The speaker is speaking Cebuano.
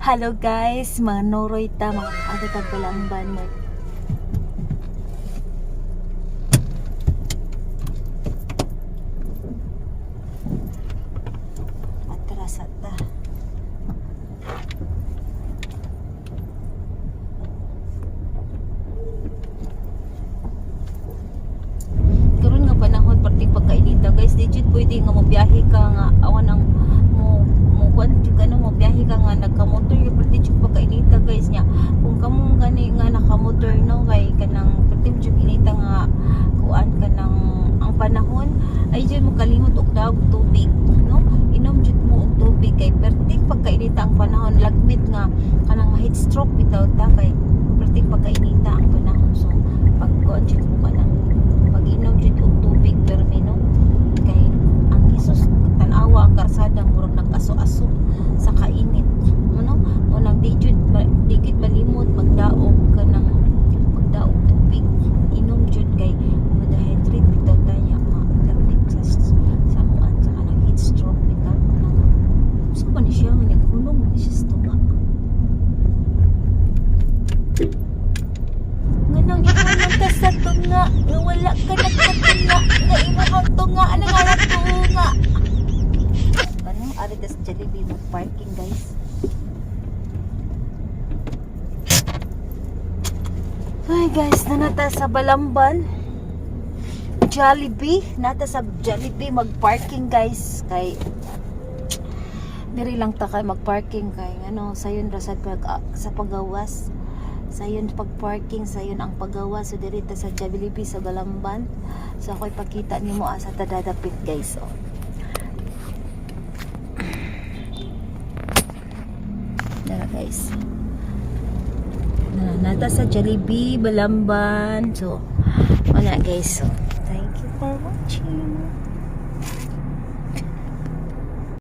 Hello guys, mga noroy ta, mga aga ta Balamban mo. Atrasa ta. Karon nga panahon perti pagkainita guys, di jud pwede nga mobiyahe ka nga awan ang mo mo kuan jud ka no, mobiyahe ka nga nagkamotor yung perti jud pagkainita guys nya. Kung kamo gani nga nakamotor no, kay kanang perti jud inita nga kuan kanang ang panahon, ay jud mo kalimot og daog tubig no, inom jud mo og tubig kay perti pagkainita ang panahon, lagmit nga kanang heat stroke bitaw ta kay perti pagkainita ang panahon. So pag kuan jud mo kanang pag-inom jud og tubig permi no, kay ang Jesus, tan-awa ang karsada, murag nag-aso-aso sa kainit ano mo nang di jud malimot magdaog kanang magdaog tubig, inom jud kay ma-dehydrate bitaw tanya, ma-lagmit sa kuan sa kanang heat stroke bitaw nang so ba ni siya nga naghunong ni siya sa tunga nganong ihunong ka sa tunga nga wala ka nagkatunga nga imong tunga ano nga na tunga ano ari tas Jollibee mag parking guys. Ay guys, nanata sa Balamban Jollibee, nata sa Jollibee mag-parking guys kay diri lang ta kay mag-parking kay ano sayon ra sa pag sa pagawas, sayon pag-parking, sayon ang pagawas. So diri ta sa Jollibee sa Balamban. So ako ipakita nimo asa ta dadapit guys, oh. Dara guys. Na, nata sa Jollibee Balamban. So wala guys. So thank you for watching.